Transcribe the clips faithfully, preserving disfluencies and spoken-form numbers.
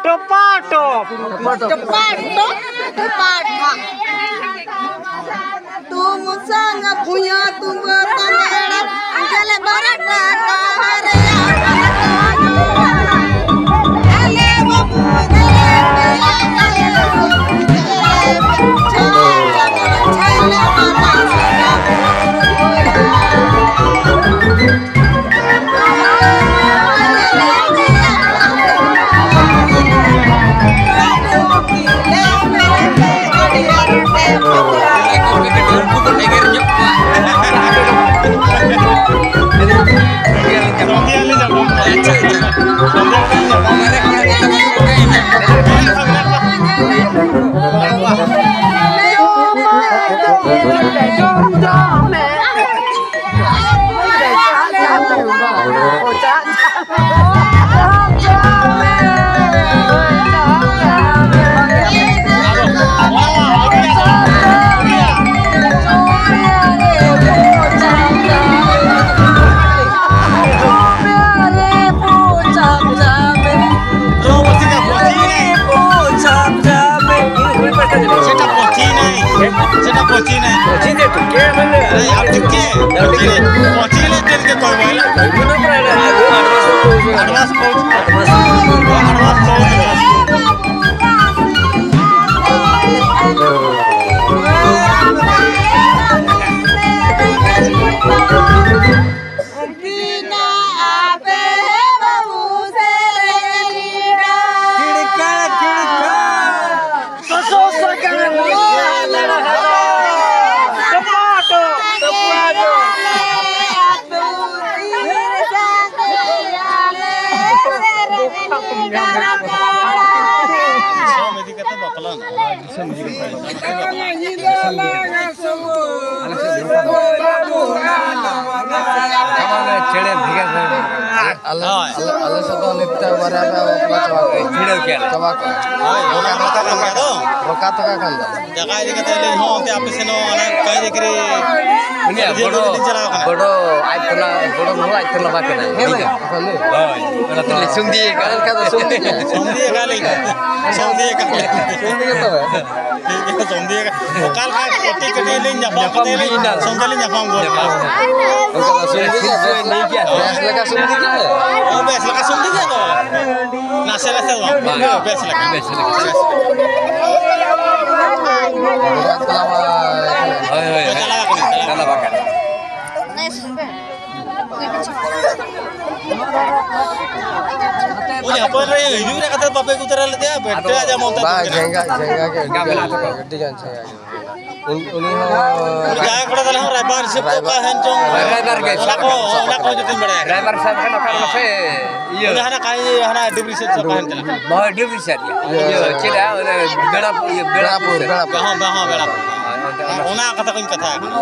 टपाटप। टपाटप, टपाटप। तुम संग भुइयां तुम तंगेड़ा, जले बरटा का हरया। अले बाबू, अले बाबू, अले बाबू। সেটা পচি নাই, সেটা পচি নাই। পচি নাই। আরে, আপনি কে? পচি নাই। পচিলে তেলকে কইব, হইলা? অ্যাডভান্স কইব। অ্যাডভান্স কইব। ᱩᱱᱠᱤᱱᱟᱜ ᱟᱯᱮ ᱵᱟᱹᱦᱩ ᱥᱮᱨᱮᱧ ᱨᱮ᱾ ᱠᱤᱲᱠᱟ, ᱠᱤᱲᱠᱟ᱾ ᱥᱚᱥᱚ ᱥᱟᱠᱟᱢ ᱨᱮ ᱴᱚᱢᱟᱴᱳ, ᱴᱚᱢᱟᱴᱳ᱾ ᱟᱞᱮ ᱟᱹᱛᱩ ᱨᱤᱱ ᱥᱟᱸᱜᱮᱭᱟᱞᱮ ᱥᱮᱨᱮᱧ᱾ ᱵᱟᱯᱞᱟ ᱨᱮᱱᱟᱜ᱾ ᱪᱮᱬᱮ ᱵᱷᱮᱜᱟᱨ ᱵᱷᱮᱜᱟᱨ᱾ ᱟᱞᱮ, ᱦᱳᱭ᱾ ᱟᱞᱮ, ᱟᱞᱮ ᱥᱮᱫ ᱫᱚ ᱱᱤᱛ ᱛᱮ ᱵᱟᱨᱭᱟ ᱯᱮᱭᱟ ᱵᱟᱯᱞᱟ ᱪᱟᱵᱟ ᱠᱟᱱᱟ᱾ ᱵᱷᱤᱲᱟᱹᱣ ᱠᱮᱭᱟ ᱞᱮ᱾ ᱪᱟᱵᱟ ᱠᱟᱱᱟ᱾ ᱦᱳᱭ, ᱚᱱᱟ ᱨᱚᱠᱟ ᱛᱚᱠᱟ ᱠᱟᱱ ᱜᱮᱭᱟ ᱛᱚ᱾ ᱨᱚᱠᱟ ᱛᱚᱠᱟ ᱠᱟᱱ ᱜᱮᱭᱟ᱾ ᱡᱟᱭᱜᱟ ᱤᱫᱤ ᱠᱟᱛᱮ ᱟᱹᱞᱤᱧ ᱦᱚᱸ ᱚᱱᱛᱮ ᱟᱯᱮ ᱥᱮᱱ ᱦᱚᱸ ᱚᱱᱮ ᱠᱟᱹᱭ ᱨᱮ ᱠᱤᱨᱤ ᱩᱱᱤᱭᱟᱜ ᱵᱚᱰᱚ, ᱵᱚᱰᱚ ᱟᱡ ᱛᱚᱞᱟ, ᱵᱚᱰᱚ ᱵᱟᱹᱦᱩ ᱟᱡ ᱛᱚᱞᱟ ᱵᱟᱝ ᱠᱟᱱᱟᱭ᱾ ᱦᱮᱸ, ᱵᱷᱟᱹᱭ᱾ ᱦᱳᱭ, ᱚᱱᱟ ᱛᱮᱞᱮ ᱥᱩᱝᱫᱤ ᱟᱠᱟᱫ᱾ ᱚᱱᱠᱟ ᱫᱚ ᱥᱩᱝᱫᱤ ᱠᱟᱱᱟ᱾ ᱥᱚᱢᱫᱷᱤ ᱟᱠᱟᱫ ᱞᱤᱧ᱾ ᱥᱚᱢᱫᱷᱤ ᱟᱠᱟᱫ ᱞᱤᱧ᱾ ᱥᱩᱝᱫᱤ ᱜᱮ ᱛᱚᱵᱮ᱾ ᱴᱷᱤᱠ ᱜᱮᱭᱟ, ᱥᱚᱢᱫᱷᱤ ᱟᱠᱟᱫ᱾ ᱚᱠᱟ ᱞᱮᱠᱟ ᱠᱟᱹᱴᱤᱡ ᱠᱟᱹᱴᱤᱡ ᱞᱤᱧ ᱧᱟᱯᱟᱢ ᱧᱟᱯᱟᱢ ᱠᱟᱛᱮ ᱞᱤᱧ ᱦᱩᱭᱱᱟ᱾ ᱥᱚᱢᱫᱷᱤ ᱞᱤᱧ ᱧᱟᱯᱟᱢ ᱜᱚᱫ ᱠᱟᱜᱼᱟ᱾ ᱚᱱᱠᱟ ᱫᱚ ᱥᱩᱝᱫᱤ ᱜᱮ, ᱵᱮᱥ, ᱵᱮᱥ ᱞᱮᱠᱟ ᱥᱩᱝᱫᱤ ᱜᱮ᱾ ᱚ, ᱵᱮᱥ ᱞᱮᱠᱟ ᱥᱚᱢᱫᱷᱤ ᱜᱮ ᱫᱚ᱾ ᱱᱟᱥᱮ ᱱᱟᱥᱮ ᱫᱚ ᱵᱟᱝ, ᱵᱮᱥ ᱞᱮᱠᱟ᱾ ᱵᱮᱥ ᱞᱮᱠᱟ᱾ ᱦᱳᱭ, ᱦᱳᱭ, ᱦᱳᱭ᱾ ᱪᱟᱞᱟᱣ ᱟᱠᱟᱱᱟ, ᱪᱟᱞᱟᱣ ᱟᱠᱟᱱᱟ᱾ ᱩᱱᱤ ᱦᱚᱯᱚᱱ ᱨᱮ ᱦᱤᱡᱩᱜ ᱨᱮ ᱠᱟᱛᱷᱟ ᱵᱟᱯᱮ ᱟᱹᱜᱩ ᱛᱚᱨᱟ ᱞᱮᱫᱮᱭᱟ, ᱵᱮᱴᱨᱤ ᱟᱡᱟᱜ ᱢᱚᱱᱛᱮ ᱵᱟᱝ, ᱫᱩᱠ ᱨᱮ᱾ ᱡᱷᱮᱸᱜᱟ, ᱡᱷᱮᱸᱜᱟ ᱜᱮ ᱟᱹᱰᱤ ᱜᱟᱱ ᱪᱟᱞᱟᱜᱼᱟ᱾ ᱩᱱ-, ᱩᱱᱤ ᱦᱚᱸ ᱩᱱᱤ ᱡᱟᱦᱟᱸᱭ ᱠᱚᱲᱟ ᱛᱟᱞᱮ ᱦᱚᱸ ᱨᱟᱭᱵᱟᱨ ᱦᱤᱥᱟᱹᱵ ᱛᱮ ᱚᱠᱟ ᱦᱮᱱ ᱪᱚᱝ, ᱨᱟᱭᱵᱟᱨ ᱜᱮ ᱚᱱᱟ ᱠᱚ, ᱚᱱᱟ ᱠᱚ ᱡᱚᱛᱚᱧ ᱵᱟᱲᱟᱭᱟ᱾ ᱨᱟᱭᱵᱟᱨ ᱥᱟᱵ ᱠᱷᱟᱱ ᱚᱠᱟ ᱨᱮ ᱢᱟᱥᱮ ᱤᱭᱟᱹ᱾ ᱩᱱᱤ ᱦᱟᱱᱟ ᱠᱟᱭ, ᱦᱟᱱᱟ ᱰᱩᱵᱨᱤ ᱥᱮᱫ ᱥᱮ ᱚᱠᱟ ᱦᱮᱱ ᱪᱟᱞᱟᱜ᱾ ᱵᱟᱦᱟ ᱰᱩᱵᱨᱤ ᱥᱮᱫ ᱜᱮ᱾ ᱤᱭᱟᱹ᱾ ᱤᱭᱟᱹ, ᱪᱮᱫ ᱚᱱᱮ ᱵᱮᱲᱟᱯᱩᱨ, ᱤᱭᱟᱹ, ᱵᱮᱲᱟᱯᱩᱨ᱾ ᱵᱮᱲᱟᱯᱩᱨ, ᱵᱮᱲᱟᱯᱩᱨ᱾ ᱦᱳᱭ, ᱚᱱᱛᱮ ᱚᱱᱟ ᱚᱱᱟ ᱠᱟᱛᱷᱟ ᱠᱚᱧ ᱠᱟᱛᱷᱟ ᱟᱠᱟᱱᱟ᱾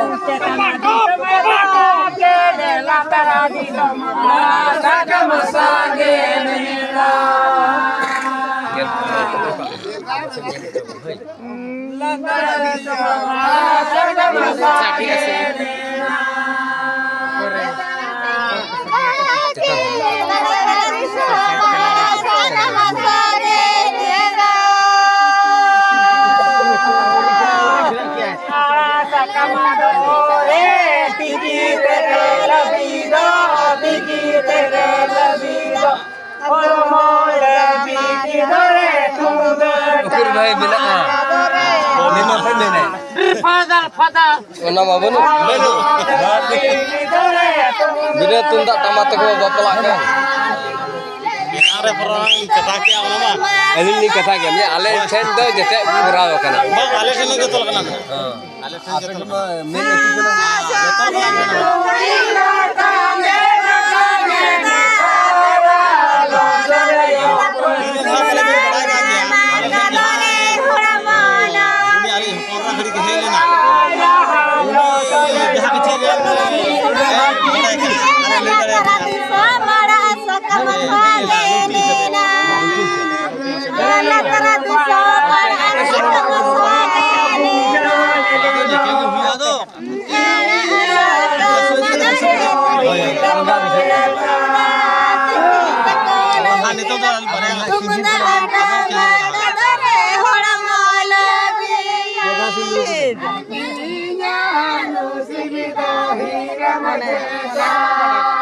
ᱩᱠᱩᱨ ᱵᱷᱟᱭ ᱢᱮᱱᱟᱜᱼᱟ? ᱱᱤᱱᱟᱹᱜ ᱠᱷᱚᱱ ᱢᱮᱱᱟᱭ᱾ ᱯᱷᱟᱫᱟ, ᱯᱷᱟᱫᱟ᱾ ᱚᱱᱟ ᱢᱟ ᱵᱟᱹᱱᱩᱜ᱾ ᱵᱟᱹᱱᱩᱜ᱾ ᱵᱤᱱᱟᱹ ᱛᱩᱢᱫᱟᱜ ᱴᱟᱢᱟᱠ ᱛᱮᱠᱚ ᱵᱟᱯᱞᱟᱜ ᱠᱟᱱ᱾ ᱵᱮᱱᱟᱣ ᱨᱮ ᱯᱩᱨᱟᱹᱧ ᱠᱟᱛᱷᱟ ᱠᱮᱜᱼᱟ ᱚᱱᱟ ᱢᱟ᱾ ᱟᱹᱞᱤᱧ ᱞᱤᱧ ᱠᱟᱛᱷᱟ ᱠᱮᱜᱼᱟ, ᱢᱟᱱᱮ ᱟᱞᱮ ᱴᱷᱮᱱ ᱫᱚ ᱡᱮᱛᱮ ᱯᱩᱨᱟᱹᱣ ᱟᱠᱟᱱᱟ᱾ ᱵᱟᱝ, ᱟᱞᱮ ᱴᱷᱮᱱ ᱫᱚ ᱡᱚᱛᱚ ᱞᱮᱠᱟᱱᱟᱜ ᱢᱮᱱᱟᱜᱼᱟ᱾ ᱦᱮᱸ᱾ ᱟᱞᱮ ᱴᱷᱮᱱ ᱟᱯᱮ ᱡᱚᱛᱚ ᱴᱷᱮᱱ ᱢᱟ ᱞᱮᱠᱟᱱᱟᱜ᱾ ᱢᱮᱱ ᱟᱹᱛᱩ ᱠᱟᱱᱟ᱾ ᱦᱮᱸ, ᱡᱚᱛᱚ ᱞᱮᱠᱟᱱᱟᱜ ᱢᱮᱱᱟᱜᱼᱟ᱾ ᱢᱤᱫ ᱫᱷᱟᱣ ᱠᱷᱟᱹᱞᱤ ᱵᱤᱱ ᱵᱟᱲᱟᱭ ᱠᱟᱜ ᱜᱮᱭᱟ, ᱟᱞᱮ ᱴᱷᱮᱱ ᱡᱟᱦᱟᱸ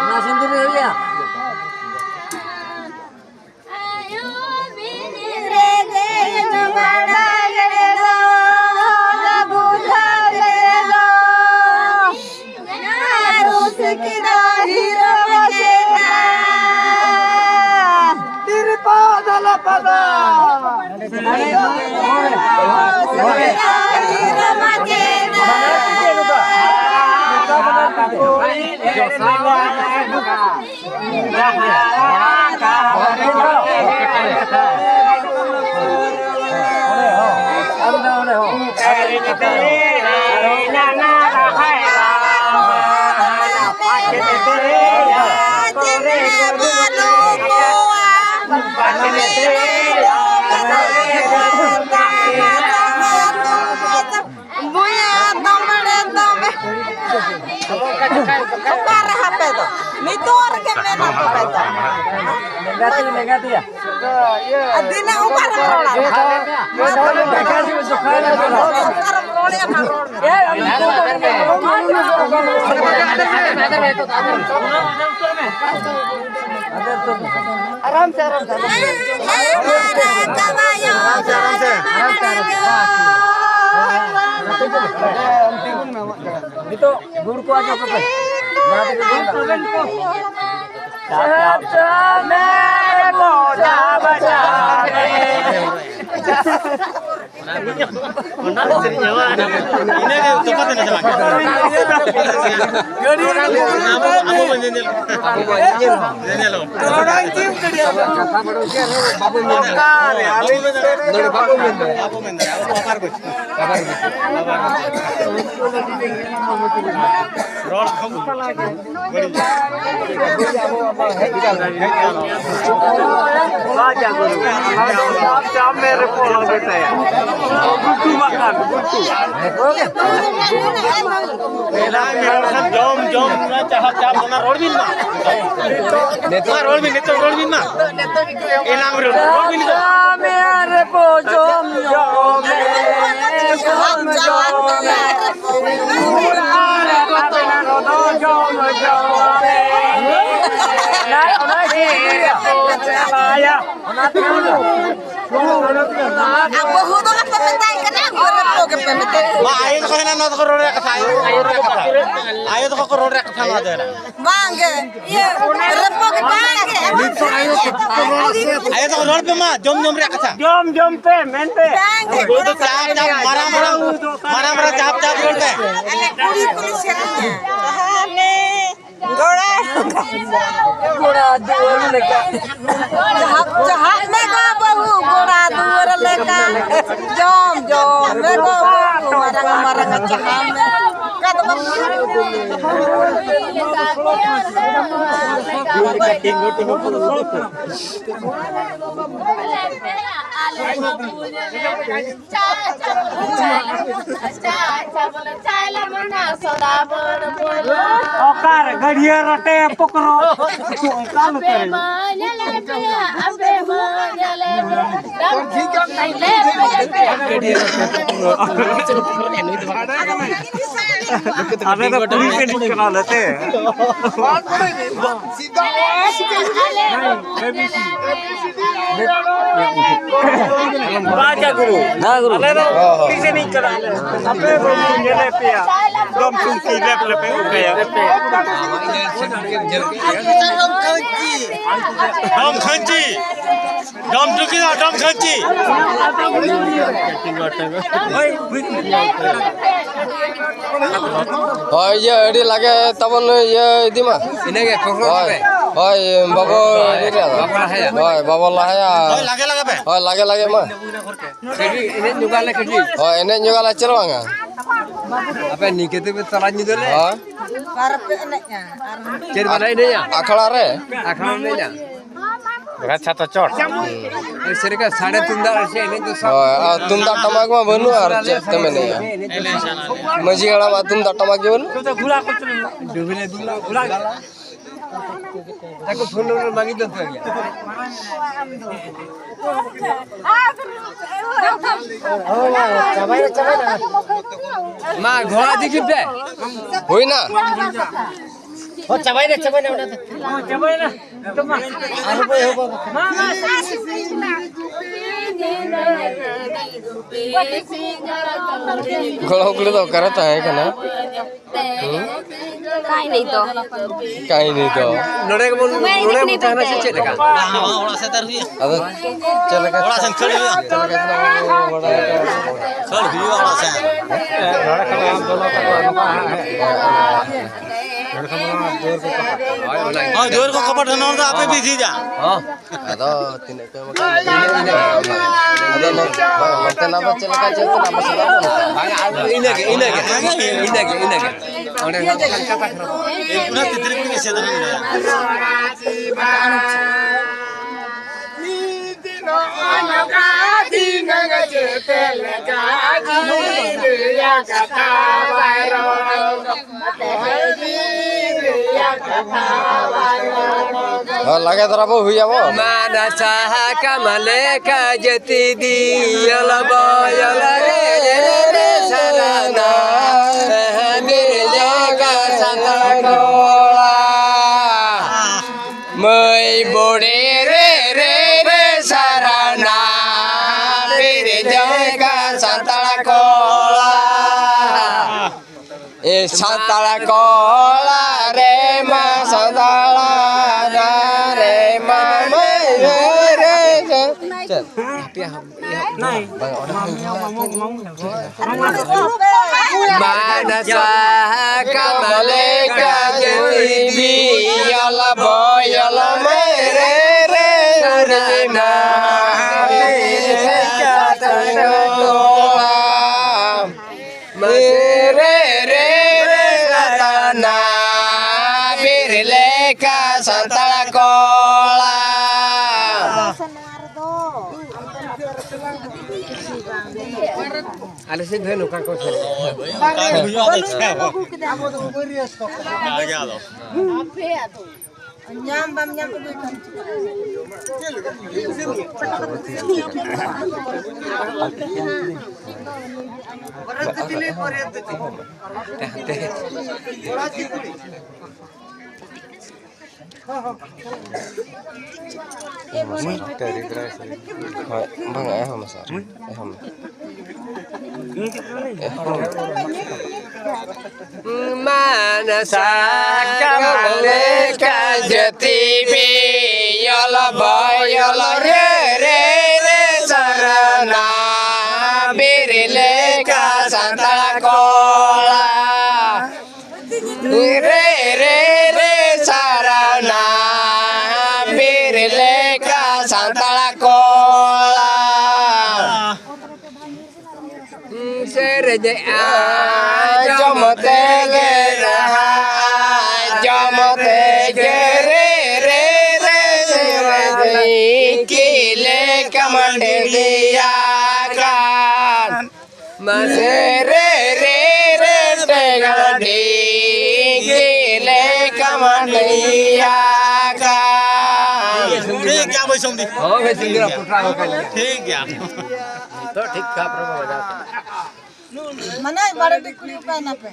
ᱚᱱᱟ ᱥᱤᱸᱫᱩᱨ ᱨᱮ ᱦᱩᱭᱩᱜᱼᱟ᱾ ᱵᱚᱭᱦᱟ, ᱫᱚᱢᱮ, ᱫᱚᱢᱮ᱾ ᱚᱠᱟᱨᱮ ᱦᱟᱯᱮ ᱫᱚ? ᱱᱤᱛᱚᱜ ᱨᱮᱜᱮ ᱢᱮᱱᱟ ᱛᱚᱵᱮ ᱫᱚ᱾ ᱞᱮᱸᱜᱟ ᱛᱤ, ᱞᱮᱸᱜᱟ ᱛᱤᱭᱟ᱾ ᱟᱨ ᱫᱤᱱᱟᱹᱜ ᱚᱠᱟᱨᱮᱢ ᱨᱚᱲᱟ? ᱚᱠᱟᱨᱮᱢ ᱨᱚᱲᱮᱫᱼᱟ, ᱢᱟ ᱨᱚᱲ ᱢᱮ᱾ ᱟᱨᱟᱢ ᱥᱮ, ᱟᱨᱟᱢ ᱥᱮ, ᱟᱨᱟᱢ ᱥᱮ᱾ ᱟᱨᱟᱢ ᱥᱮ, ᱟᱨᱟᱢ ᱥᱮ, ᱟᱨᱟᱢ ᱥᱮ, ᱟᱨᱟᱢ ᱥᱮ᱾ ᱱᱤᱛᱚᱜ ᱜᱩᱲ ᱠᱚ ᱟᱡᱚ ᱠᱚᱯᱮ᱾ ᱡᱟᱦᱟᱸ ᱛᱮᱜᱮ ᱜᱩᱲ ᱠᱚ᱾ ᱤᱱᱟᱹᱜᱮ ᱛᱚᱯᱟ ᱛᱮ ᱪᱟᱞᱟᱜ ᱠᱟᱱᱟ᱾ ᱟᱵᱚ, ᱟᱵᱚ ᱵᱚᱱ ᱧᱮᱧᱮᱞ, ᱟᱵᱚ ᱵᱚᱱ ᱧᱮᱧᱮᱞ᱾ ᱵᱟᱵᱚ ᱢᱮᱱ ᱫᱟᱲᱮᱭᱟᱜᱼᱟ᱾ ᱵᱟᱵᱚ ᱢᱮᱱ ᱫᱟᱲᱮᱭᱟᱜᱼᱟ᱾ ᱨᱚᱲ ᱠᱷᱚᱱ ᱪᱟᱯ ᱢᱮ ᱨᱮ ᱯᱚᱲᱚ ᱜᱮ ᱛᱟᱭᱟ᱾ ᱜᱩᱴᱩ ᱵᱟᱠᱷᱟᱱ, ᱜᱩᱴᱩ᱾ ᱮᱱᱟᱝ ᱨᱚᱲ ᱠᱷᱟᱱ ᱡᱚᱢ, ᱡᱚᱢ, ᱚᱱᱟ ᱪᱟᱦᱟ, ᱪᱟᱯ, ᱚᱱᱟ ᱨᱚᱲ ᱵᱤᱱ ᱢᱟ᱾ ᱢᱟ ᱨᱚᱲ ᱵᱤᱱ, ᱱᱤᱛᱚᱜ ᱨᱚᱲ ᱵᱤᱱ ᱢᱟ᱾ ᱮᱱᱟᱝ ᱨᱚᱲ ᱵᱤᱱ ᱱᱤᱛᱚᱜ᱾ ᱪᱟᱯ ᱢᱮ ᱨᱮ ᱯᱚ ᱡᱚᱢ, ᱡᱚᱢ ᱢᱮ, ᱡᱚᱢ, ᱡᱚᱢ ᱢᱮ᱾ ᱟᱨ ᱵᱟᱹᱦᱩ ᱫᱚ ᱟᱯᱮ ᱢᱮᱛᱟᱭ ᱠᱟᱱᱟ, ᱜᱚᱨᱚᱵ ᱠᱚ ᱜᱮᱯᱮ ᱢᱮᱛᱟᱭ ᱠᱟᱱᱟ᱾ ᱵᱟ, ᱟᱭᱳ ᱫᱚᱠᱚ ᱦᱮᱱᱟ, ᱱᱚᱣᱟ ᱫᱚᱠᱚ ᱨᱚᱲ ᱨᱮᱭᱟᱜ ᱠᱟᱛᱷᱟ, ᱟᱭᱳ ᱫᱚᱠᱚ ᱨᱚᱲ ᱨᱮᱭᱟᱜ ᱠᱟᱛᱷᱟ᱾ ᱟᱭᱳ ᱫᱚᱠᱚ ᱠᱚ ᱨᱚᱲ ᱨᱮᱭᱟᱜ ᱠᱟᱛᱷᱟ, ᱱᱚᱣᱟ ᱫᱚ ᱦᱮᱱᱟ᱾ ᱵᱟᱝ ᱜᱮ, ᱤᱭᱟᱹ, ᱨᱚᱯᱚᱜ ᱜᱮ ᱵᱟᱝ ᱜᱮ᱾ ᱱᱤᱛᱚᱜ ᱟᱭᱳ ᱠᱚ ᱨᱚᱲ ᱥᱮ᱾ ᱟᱭᱳ ᱫᱚᱠᱚ ᱨᱚᱲ ᱯᱮ ᱢᱟ, ᱡᱚᱢ ᱡᱚᱢ ᱨᱮᱭᱟᱜ ᱠᱟᱛᱷᱟ᱾ ᱡᱚᱢ ᱡᱚᱢ ᱯᱮ ᱢᱮᱱᱛᱮ᱾ ᱵᱟᱝ ᱜᱮ, ᱩᱱᱠᱩ ᱫᱚ ᱪᱟᱯ ᱪᱟᱯ, ᱢᱟᱨᱟᱝ ᱢᱟᱨᱟᱝ, ᱢᱟᱨᱟᱝ ᱢᱟᱨᱟᱝ ᱪᱟᱯ ᱪᱟᱯ ᱨᱚᱲ ᱯᱮ᱾ ᱟᱞᱮ ᱠᱩᱲᱤ ᱠᱚᱞᱮ ᱥᱮᱨᱮᱧᱟ᱾ ᱛᱟᱦᱞᱮ ᱜᱚᱲᱟ᱾ ᱜᱚᱲᱟ ᱫᱩᱣᱟᱹᱨ ᱞᱮᱠᱟ᱾ ᱪᱟᱦᱟᱵ, ᱪᱟᱦᱟᱵ ᱢᱮ ᱜᱚ ᱵᱟᱹᱦᱩ, ᱜᱚᱲᱟ ᱫᱩᱣᱟᱹᱨ ᱞᱮᱠᱟ᱾ ᱡᱚᱢ, ᱡᱚᱢ ᱢᱮ ᱜᱚ ᱵᱟᱹᱦᱩ, ᱢᱟᱨᱟᱝ, ᱢᱟᱨᱟᱝ ᱪᱟᱦᱟᱵ ᱢᱮ᱾ ᱚᱱᱠᱟ ᱫᱚ ᱵᱟᱝ᱾ ᱚᱠᱟᱨᱮ ᱜᱟᱹᱰᱭᱟᱹ ᱨᱚᱴᱮ ᱯᱚᱠᱨᱚ? ᱚᱱᱠᱟ ᱱᱚᱛᱮ ᱨᱮ᱾ ᱟᱯᱮ ᱢᱟ ᱧᱮᱞᱮ ᱯᱮ, ᱟᱯᱮ ᱢᱟ ᱧᱮᱞᱮ ᱯᱮ᱾ ᱟᱞᱮ ᱫᱚ ᱠᱩᱲᱤ ᱥᱮᱱᱤᱡ ᱠᱟᱱᱟᱞᱮ ᱥᱮ᱾ ᱨᱟᱡᱟ ᱜᱩᱨᱩ᱾ ᱦᱮᱸ, ᱜᱩᱨᱩ᱾ ᱟᱞᱮ ᱫᱚ ᱦᱚᱸ, ᱦᱚᱸ᱾ ᱛᱤᱥ ᱮᱱᱮᱡ ᱠᱟᱱᱟ ᱞᱮ? ᱟᱯᱮ ᱵᱚᱱ ᱧᱮᱞᱮ ᱯᱮᱭᱟ᱾ ᱰᱚᱢ ᱴᱩᱝᱠᱤ ᱞᱮᱯ ᱞᱮᱯᱮ ᱩᱴᱟᱹᱭᱟ᱾ ᱰᱚᱢ ᱠᱷᱟᱹᱧᱪᱤ᱾ ᱰᱚᱢ ᱴᱩᱝᱠᱤ ᱫᱚ ᱰᱚᱢ ᱠᱷᱟᱹᱧᱪᱤ᱾ ᱦᱳᱭ, ᱤᱭᱟᱹ ᱟᱹᱰᱤ ᱞᱟᱜᱮ ᱛᱟᱵᱚᱱ ᱤᱭᱟᱹ ᱤᱫᱤ ᱢᱟ᱾ ᱤᱱᱟᱹᱜᱮ ᱯᱨᱳᱜᱨᱟᱢ ᱦᱳᱭ᱾ ᱨᱮ᱾ ᱦᱳᱭ, ᱵᱟᱵᱚ ᱞᱟᱦᱟᱭᱟ᱾ ᱦᱳᱭ, ᱵᱟᱵᱚ ᱞᱟᱦᱟᱭᱟ᱾ ᱦᱳᱭ, ᱞᱟᱜᱮ ᱞᱟᱜᱮ ᱯᱮ᱾ ᱦᱳᱭ, ᱞᱟᱜᱮ ᱞᱟᱜᱮ ᱢᱟ᱾ ᱠᱟᱹᱴᱤᱡ ᱮᱱᱮᱡ ᱧᱚᱜᱟᱞᱮ ᱠᱟᱹᱴᱤᱡ᱾ ᱦᱳᱭ, ᱮᱱᱮᱡ ᱧᱚᱜᱟᱞᱮ, ᱪᱮᱫ ᱵᱟᱝᱟ? ᱟᱯᱮ ᱱᱤᱝᱠᱟᱹ ᱛᱮᱯᱮ ᱛᱟᱞᱟ ᱧᱤᱫᱟᱹ ᱞᱮ? ᱦᱳᱭ᱾ ᱟᱨ ᱯᱮ ᱮᱱᱮᱡᱼᱟ, ᱟᱨ ᱪᱮᱫ ᱵᱟᱞᱮ ᱮᱱᱮᱡᱼᱟ? ᱟᱠᱷᱲᱟ ᱨᱮ? ᱟᱠᱷᱲᱟ ᱨᱮ ᱮᱱᱮᱡᱼᱟ᱾ ᱵᱟᱠᱷᱟᱡ ᱪᱷᱟᱛᱟ ᱪᱚᱴ᱾ ᱦᱩᱸ᱾ ᱥᱮ ᱞᱮᱠᱟ ᱥᱟᱰᱮ ᱛᱩᱢᱫᱟᱜ ᱥᱮ ᱮᱱᱮᱡ ᱫᱚ ᱥᱟᱵ ᱦᱳᱭ, ᱟᱨ ᱛᱩᱢᱫᱟᱜ ᱴᱟᱢᱟᱠ ᱢᱟ ᱵᱟᱹᱱᱩᱜᱼᱟ, ᱟᱨ ᱪᱮᱫ ᱛᱮᱢ ᱮᱱᱮᱡᱼᱟ? ᱢᱟᱹᱡᱷᱤ ᱦᱟᱲᱟᱢᱟᱜ ᱛᱩᱢᱫᱟᱜ ᱴᱟᱢᱟᱠ ᱜᱮ ᱵᱟᱹᱱᱩᱜ? ᱰᱩᱵᱤᱞᱮ ᱫᱩᱞᱟ, ᱜᱷᱩᱲᱟ᱾ ᱛᱟᱠᱚ ᱯᱷᱳᱱ ᱱᱚᱢᱵᱚᱨ ᱢᱟᱜᱤᱧ ᱫᱚᱦᱚ ᱜᱮᱭᱟ᱾ ᱢᱟ, ᱜᱷᱚᱲᱟ ᱤᱫᱤ ᱠᱮᱫ ᱯᱮ᱾ ᱦᱩᱭᱱᱟ? ᱦᱚᱸ, ᱪᱟᱵᱟᱭᱱᱟ, ᱪᱟᱵᱟᱭᱱᱟ ᱚᱱᱟ ᱫᱚ᱾ ᱪᱟᱵᱟᱭᱱᱟ᱾ ᱟᱨᱦᱚᱸ ᱵᱚ ᱮᱦᱚᱵᱟ᱾ ᱢᱟ, ᱢᱟ᱾ ᱜᱚᱲᱚ ᱠᱩᱲᱤ ᱫᱚ ᱚᱠᱟᱨᱮ ᱛᱟᱦᱮᱸ ᱠᱟᱱᱟ? ᱦᱩᱸ? ᱠᱟᱹᱦᱱᱤ ᱫᱚ᱾ ᱠᱟᱹᱦᱱᱤ ᱫᱚ᱾ ᱱᱚᱰᱮ ᱜᱮᱵᱚᱱ, ᱱᱚᱰᱮ ᱵᱚᱱ ᱛᱟᱦᱮᱱᱟ ᱥᱮ ᱪᱮᱫ ᱞᱮᱠᱟ? ᱵᱟᱝ, ᱵᱟᱝ, ᱚᱲᱟᱜ ᱥᱮᱫ ᱟᱨ ᱦᱩᱭᱩᱜᱼᱟ᱾ ᱟᱫᱚ ᱪᱮᱫ ᱞᱮᱠᱟ? ᱚᱲᱟᱜ ᱥᱮᱱ ᱠᱷᱟᱹᱲ ᱦᱩᱭᱩᱜᱼᱟ᱾ ᱪᱮᱫ ᱞᱮᱠᱟ ᱪᱚᱝ ᱵᱟᱲᱟᱭ ᱠᱟᱱᱟ? ᱠᱷᱟᱹᱲ ᱦᱩᱭᱩᱜᱼᱟ ᱚᱲᱟᱜ ᱥᱮᱱ᱾ ᱦᱳᱭ, ᱫᱩᱣᱟᱹᱨ ᱠᱚ ᱠᱚᱯᱟᱴ ᱱᱚᱣᱟ ᱫᱚ ᱟᱯᱮ ᱯᱮ ᱡᱷᱤᱡᱟ᱾ ᱦᱚᱸ᱾ ᱟᱫᱚ ᱛᱤᱱᱟᱹᱜ ᱯᱮ ᱮᱢ ᱟᱠᱟᱫ? ᱟᱫᱚ ᱱᱚ-, ᱱᱚᱛᱮᱱᱟᱜ ᱫᱚ ᱪᱮᱫ ᱞᱮᱠᱟ ᱪᱮᱫ ᱠᱟᱱᱟ? ᱟᱵᱚ ᱥᱮᱱᱟᱜ ᱫᱚ ᱚᱱᱠᱟ᱾ ᱵᱟᱝ, ᱟᱫᱚ ᱤᱱᱟᱹᱜᱮ, ᱤᱱᱟᱹᱜᱮ, ᱤᱱᱟᱹᱜᱮ, ᱤᱱᱟᱹᱜᱮ᱾ ᱚᱸᱰᱮ ᱦᱚᱸ ᱠᱟᱛᱷᱟ ᱠᱷᱟᱨᱟᱯ᱾ ᱮ, ᱯᱩᱨᱟᱹ ᱛᱤᱛᱨᱤ ᱠᱚ ᱮᱥᱮᱫ ᱟᱠᱟᱱ ᱜᱮᱭᱟ᱾ ᱦᱚᱸ, ᱞᱟᱜᱮ ᱫᱷᱟᱨᱟ ᱵᱚ ᱦᱩᱭ ᱟᱵᱚ᱾ ᱢᱟᱱᱟ ᱥᱟᱦᱟ ᱠᱟᱢᱟᱞᱮ ᱠᱟ ᱡᱟᱹᱛᱤ ᱫᱤᱭᱟᱹᱞᱟ ᱵᱚᱭᱚᱞᱟ ᱨᱮ ᱨᱮ ᱨᱮ ᱥᱟᱨᱟᱱᱟ᱾ ᱵᱤᱨᱡᱟ ᱠᱟ ᱥᱟᱱᱛᱟᱲ ᱠᱚᱲᱟ᱾ ᱢᱟᱹᱭ ᱵᱚᱰᱮ ᱨᱮ ᱨᱮ ᱨᱮ ᱥᱟᱨᱟᱱᱟ᱾ ᱵᱤᱨᱡᱟ ᱠᱟ ᱥᱟᱱᱛᱟᱲ ᱠᱚᱲᱟ᱾ ᱮ ᱥᱟᱱᱛᱟᱲ ᱠᱚᱲᱟ ᱨᱮ ᱢᱟ, ᱥᱟᱱᱛᱟᱲ ᱨᱮ ᱢᱟ, ᱢᱟᱹᱭ ᱨᱮ ᱪᱮᱫ? ᱵᱟᱝ, ᱚᱱᱟ ᱢᱟᱱᱥᱟ ᱠᱟᱢᱟᱞᱮ ᱠᱟᱡᱮ ᱫᱤᱵᱤ ᱭᱚᱞ ᱵᱚᱭᱚᱞ ᱢᱮᱨᱮ ᱨᱮ ᱥᱩᱨᱱᱟ᱾ ᱢᱟᱥᱮ ᱨᱮ ᱨᱮ ᱨᱮ ᱥᱟᱛᱟᱱᱟ ᱵᱤᱨ ᱞᱮᱠᱟ ᱥᱟᱱᱛᱟᱲ ᱠᱚᱲᱟ᱾ ᱟᱞᱮ ᱥᱮᱫ ᱫᱚ ᱱᱚᱝᱠᱟ ᱠᱚ ᱥᱮᱨᱮᱧᱟ᱾ ᱧᱟᱢ ᱵᱟᱢ ᱧᱟᱢ ᱛᱮᱫᱚ ᱮᱱᱠᱷᱟᱱ ᱪᱤᱠᱟᱹ? ᱦᱳᱭ, ᱵᱟᱝᱟ, ᱮᱦᱚᱵ ᱢᱮ ᱥᱟᱨ, ᱮᱦᱚᱵ ᱢᱮ᱾ ᱮᱦᱚᱵ ᱢᱮ᱾ ᱢᱟᱱᱥᱟ ᱠᱟᱢᱟᱞᱮ ᱠᱟᱡᱮ ᱫᱤᱵᱤ ᱭᱚᱞ ᱵᱚᱭᱚᱞ ᱨᱮ ᱨᱮ ᱨᱮ ᱥᱟᱨᱱᱟ ᱵᱤᱨ ᱞᱮᱠᱟ ᱥᱟᱱᱛᱟᱲ ᱠᱚᱲᱟ᱾ ᱨᱮ ᱨᱮ ᱨᱮ ᱥᱟᱨᱱᱟ ᱵᱤᱨ ᱞᱮᱠᱟ ᱥᱟᱱᱛᱟᱲ ᱠᱚᱲᱟ᱾ ᱥᱮᱨᱮᱧᱮᱜᱼᱟ ᱡᱚᱢ ᱛᱮᱜᱮ ᱨᱟᱦᱟ, ᱡᱚᱢ ᱛᱮᱜᱮ ᱨᱮ, ᱨᱮ, ᱨᱮ, ᱨᱮ, ᱨᱮ, ᱪᱤᱞᱤ ᱞᱮᱠᱟᱢ ᱰᱤᱸᱰᱤᱭᱟᱠᱟᱱ᱾ ᱢᱟᱥᱮ ᱨᱮ, ᱨᱮ, ᱨᱮ, ᱴᱮᱜᱟᱰᱤ, ᱪᱤᱞᱤ ᱞᱮᱠᱟᱢ ᱰᱤᱸᱰᱤᱭᱟᱠᱟᱱ᱾ ᱴᱷᱤᱠ ᱜᱮᱭᱟ, ᱵᱟᱹᱭ ᱥᱚᱢᱫᱤ᱾ ᱦᱳᱭ, ᱵᱟᱹᱭ ᱥᱚᱢᱫᱤ, ᱯᱚᱴᱨᱟ ᱦᱚᱸ ᱠᱟᱱ ᱜᱮᱭᱟ᱾ ᱴᱷᱤᱠ ᱜᱮᱭᱟ᱾ ᱱᱤᱛᱚᱜ ᱴᱷᱤᱠ ᱴᱷᱟᱠ ᱨᱮᱵᱚ ᱵᱟᱡᱟᱣ ᱠᱮᱫᱟ᱾ ᱢᱟᱱᱮ ᱵᱟᱲᱮ ᱴᱤᱠᱲᱤ ᱚᱠᱟᱭ ᱱᱟᱯᱮ?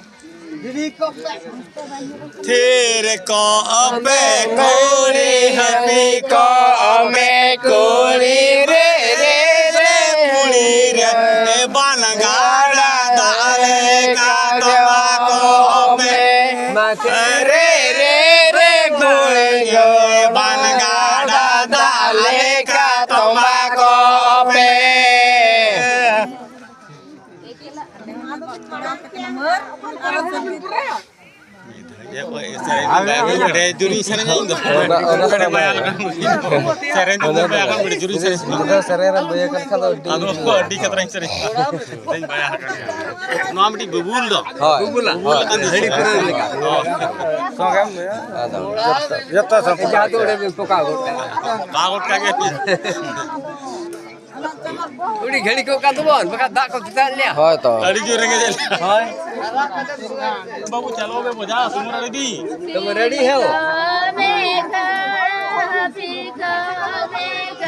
ᱛᱷᱤᱨ ᱠᱚᱜ ᱯᱮ ᱠᱩᱲᱤ, ᱦᱟᱹᱯᱤ ᱠᱚᱜ ᱢᱮ ᱠᱩᱲᱤ ᱨᱮ, ᱨᱮ, ᱨᱮ, ᱠᱩᱲᱤ ᱨᱮ, ᱮ ᱵᱟᱱ ᱜᱟᱰᱟ ᱫᱟᱜ ᱞᱮᱠᱟ ᱛᱚᱸᱵᱟ ᱠᱚᱜ ᱢᱮ᱾ ᱨᱮ, ᱨᱮ, ᱨᱮ, ᱠᱩᱲᱤ ᱨᱮ, ᱵᱟᱱ ᱜᱟᱰᱟ ᱫᱟᱜ ᱞᱮᱠᱟ ᱛᱚᱸᱵᱟ ᱠᱚᱜ ᱵᱟᱭᱟ ᱠᱟᱱ ᱵᱤᱲᱤ ᱡᱩᱨᱤ ᱥᱮᱨᱮᱧᱟ ᱤᱧ ᱫᱚ᱾ ᱚᱱᱟ, ᱚᱱᱟ ᱠᱚ ᱵᱟᱭᱟ ᱠᱟᱱ ᱵᱤᱲᱤ᱾ ᱥᱮᱨᱮᱧ ᱫᱚ ᱵᱟᱭᱟ ᱠᱟᱱ ᱵᱤᱲᱤ ᱡᱩᱨᱤ ᱥᱮᱨᱮᱧ᱾ ᱡᱩᱫᱟᱹ ᱥᱮᱨᱮᱧ ᱨᱮ ᱵᱟᱹᱭ ᱠᱟᱱ ᱠᱷᱟᱱ ᱫᱚ ᱟᱹᱰᱤ ᱟᱫᱚ ᱟᱹᱰᱤ ᱠᱟᱛᱨᱟᱧ ᱥᱮᱨᱮᱧᱟ᱾ ᱫᱟᱹᱧ ᱵᱟᱭᱟ ᱠᱟᱱ ᱜᱮᱭᱟ᱾ ᱱᱚᱣᱟ ᱢᱤᱫᱴᱤᱡ ᱵᱩᱵᱩᱞ ᱫᱚ᱾ ᱦᱳᱭ᱾ ᱵᱩᱵᱩᱞ ᱟᱠᱟᱱ ᱦᱳᱭ᱾ ᱫᱚ᱾ ᱦᱟᱺᱰᱤ ᱯᱟᱹᱣᱨᱟᱹ ᱞᱮᱠᱟ᱾ ᱦᱳᱭ᱾ ᱥᱚᱸᱜᱮᱢ ᱞᱟᱹᱭᱟ᱾ ᱟᱫᱚ ᱡᱚᱛᱚ ᱥᱟᱶ ᱡᱟᱦᱟᱸ ᱛᱤᱱ ᱩᱰᱟᱹᱝ ᱜᱮ ᱯᱚᱠᱟ ᱜᱚᱫ ᱠᱟᱜᱼᱟ᱾ ᱯᱚᱠᱟ ᱜᱚᱫ ᱠᱟᱜ ᱜᱮ᱾ ᱩᱰᱤ ᱜᱷᱟᱹᱲᱤ ᱠᱚ ᱠᱟᱱ ᱛᱟᱵᱚᱱ, ᱵᱟᱠᱷᱟᱱ ᱫᱟᱜ ᱠᱚ ᱪᱮᱛᱟᱱ ᱞᱮᱭᱟ᱾ ᱦᱳᱭ ᱛᱚ᱾ ᱟᱹᱰᱤ ᱡᱳᱨ ᱨᱮᱸᱜᱮᱡ ᱞᱮᱭᱟ᱾ ᱦᱳᱭ᱾ ᱵᱟᱹᱵᱩ ᱪᱟᱞᱟᱣ ᱜᱮ ᱢᱚᱡᱟ, ᱥᱩᱢᱩᱨ ᱟᱲᱮ ᱫᱤ᱾ ᱛᱚᱵᱮ ᱨᱮᱰᱤ ᱦᱮ᱾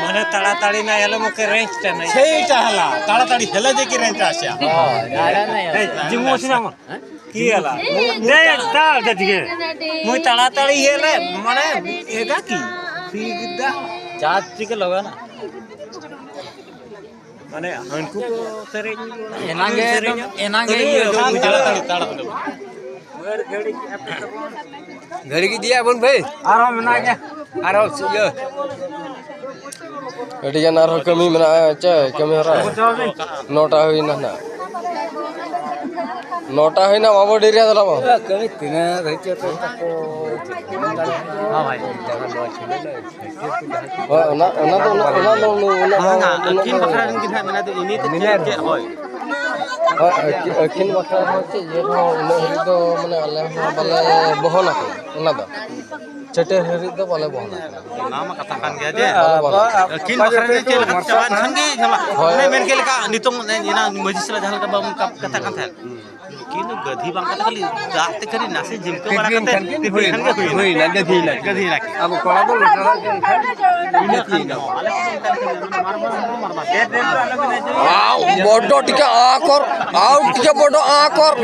ᱢᱟᱱᱮ ᱛᱟᱲᱟᱛᱟᱲᱤ ᱱᱟ ᱮᱞᱚᱢ ᱠᱮ ᱨᱮᱸᱡ ᱴᱟᱱᱟ᱾ ᱥᱮᱭ ᱴᱟᱦᱞᱟ, ᱛᱟᱲᱟᱛᱟᱲᱤ ᱦᱮᱞᱮ ᱡᱮ ᱠᱮ ᱨᱮᱸᱡ ᱟᱥᱟ᱾ ᱦᱳᱭ, ᱟᱲᱟᱝ ᱱᱟ ᱮᱞᱚᱢ᱾ ᱮᱭ, ᱡᱤᱢᱩ ᱥᱤᱱᱟᱢᱟ᱾ ᱦᱮᱸ? ᱠᱤ ᱮᱞᱟ? ᱫᱮ, ᱛᱟ, ᱫᱮ, ᱴᱷᱤᱠ ᱦᱮ᱾ ᱢᱩᱭ ᱛᱟᱲᱟᱛᱟᱲᱤ ᱦᱮᱞᱮ, ᱢᱟᱱᱮ, ᱮᱫᱟ ᱠᱤ? ᱴᱷᱤᱠ ᱫᱟ᱾ ᱪᱟᱨᱡᱽ ᱪᱤᱠᱟᱹ ᱞᱟᱜᱟᱣ ᱱᱟ? ᱢᱟᱱᱮ ᱦᱟᱹᱱᱠᱩ ᱠᱚ ᱥᱮᱨᱮᱧ ᱮᱱᱟᱝ ᱜᱮ ᱥᱮᱨᱮᱧᱟ᱾ ᱮᱱᱟᱝ ᱜᱮ ᱤᱭᱟᱹ ᱛᱟᱲᱟᱛᱟᱲᱤ, ᱛᱟᱲᱟᱛᱟᱲᱤ᱾ ᱜᱷᱟᱹᱲᱤ ᱜᱮ ᱤᱫᱤᱭᱟ ᱵᱚᱱ ᱵᱷᱟᱹᱭ᱾ ᱟᱨᱦᱚᱸ ᱢᱮᱱᱟᱜ ᱜᱮᱭᱟ᱾ ᱟᱨᱦᱚᱸ ᱤᱭᱟᱹ᱾ ᱟᱹᱰᱤ ᱜᱟᱱ ᱟᱨᱦᱚᱸ ᱠᱟᱹᱢᱤ ᱢᱮᱱᱟᱜᱼᱟ, ᱪᱮ ᱠᱟᱹᱢᱤ ᱦᱚᱨᱟ᱾ ᱱᱚᱴᱟ ᱦᱩᱭᱱᱟ ᱱᱟᱜ᱾ ᱱᱚᱴᱟ ᱦᱩᱭᱱᱟ, ᱵᱟᱵᱚ ᱰᱮᱨᱤᱭᱟ ᱫᱮᱞᱟ ᱵᱚ᱾ ᱠᱟᱹᱢᱤ ᱛᱤᱱᱟᱹᱜ ᱫᱷᱟᱹᱵᱤᱡ ᱪᱚ ᱛᱟᱠᱚ᱾ ᱦᱳᱭ ᱵᱷᱟᱭ᱾ ᱦᱳᱭ, ᱚᱱᱟ, ᱚᱱᱟ ᱫᱚ, ᱚᱱᱟ, ᱚᱱᱟ ᱫᱚ, ᱚᱱᱟ ᱫᱚ, ᱵᱟᱝᱟ, ᱚᱱᱟ ᱟᱹᱠᱤᱱ ᱫᱚ ᱵᱟᱠᱷᱨᱟ ᱨᱮᱱ ᱜᱮ ᱱᱟᱦᱟᱜ ᱢᱮᱱᱟᱜ ᱫᱚ, ᱤᱱᱟᱹ ᱛᱮ ᱢᱮᱱᱟᱭ ᱪᱮᱫ, ᱪᱮᱫ, ᱨᱮᱦᱚᱸ᱾ ᱦᱳᱭ᱾ ᱦᱳᱭ, ᱟᱹᱠᱤ-, ᱟᱹᱠᱤᱱ ᱵᱟᱠᱷᱨᱟ ᱨᱮᱦᱚᱸ ᱪᱮᱫ ᱤᱭᱟᱹ ᱨᱮᱦᱚᱸ ᱩᱱᱟᱹᱜ ᱦᱟᱹᱵᱤᱡ ᱫᱚ, ᱢᱟᱱᱮ, ᱟᱞᱮ ᱦᱚᱸ ᱵᱟᱞᱮ ᱵᱚᱦᱚᱱ ᱟᱠᱟᱱᱟ ᱚᱱᱟ ᱫᱚ᱾ ᱪᱟᱹᱴᱟᱹᱨ ᱦᱟᱹᱨᱤᱡ ᱫᱚ ᱵᱟᱞᱮ ᱵᱚᱦᱚᱱ ᱟᱠᱟᱱᱟ᱾ ᱚᱱᱟ ᱢᱟ ᱠᱟᱛᱷᱟ ᱠᱟᱱ ᱜᱮᱭᱟ ᱡᱮ, ᱵᱟᱞᱮ ᱵᱚᱦᱚᱱ ᱟᱠᱟᱱᱟ᱾ ᱟᱹᱠᱤᱱ ᱵᱟᱠᱷᱨᱟ ᱨᱮ ᱪᱮᱫ ᱞᱮᱠᱟ ᱪᱟᱵᱟ ᱮᱱ ᱠᱷᱟᱱ ᱜᱮ ᱡᱷᱟᱢᱮᱞᱟ᱾ ᱦᱳᱭ᱾ ᱚᱱᱮ ᱢᱮᱱ ᱠᱮᱫ ᱞᱮᱠᱟ, ᱱᱤᱛᱚᱝ ᱚᱱᱮ ᱮᱱᱟᱝ ᱢᱟᱹᱡᱷᱤ ᱥᱟᱞᱟᱜ ᱡᱟᱦᱟᱸ ᱞᱮᱠᱟ ᱵᱟᱵᱚᱱ ᱠᱟᱛᱷᱟ ᱠᱟᱱ ᱛᱟᱦᱮᱸᱫ, ᱠᱤᱱᱛᱩ ᱜᱟᱹᱫᱷᱤ ᱵᱟᱝ ᱠᱟᱛᱮ ᱠᱷᱟᱹᱞᱤ ᱫᱟᱜ ᱛᱮ ᱠᱷᱟᱹᱞᱤ ᱱᱟᱥᱮ ᱡᱤᱢᱠᱟᱹ ᱵᱟᱲᱟ ᱠᱟᱛᱮ ᱛᱤᱯᱤ ᱠᱷᱟᱱ ᱜᱮ ᱦᱩᱭᱱᱟ᱾ ᱦᱩᱭᱱᱟ, ᱜᱟᱹᱫᱷᱤ ᱞᱟᱹᱜᱤᱫ᱾ ᱜᱟᱹᱫᱷᱤ ᱞᱟᱹᱜᱤᱫ᱾ ᱟᱵᱚ ᱠᱚᱲᱟ ᱫᱚ ᱞᱚᱴᱟ ᱫᱟᱜ ᱛᱮ ᱮᱱᱠᱷᱟᱱ ᱤᱱᱟᱹ ᱠᱷᱟᱱ ᱜᱮ᱾ ᱟᱣ, ᱵᱚᱰᱚ ᱴᱤᱠᱟ ᱟᱠᱚᱨ, ᱟᱣ ᱴᱤᱠᱟ ᱵᱚᱰᱚ ᱟᱠᱚᱨ᱾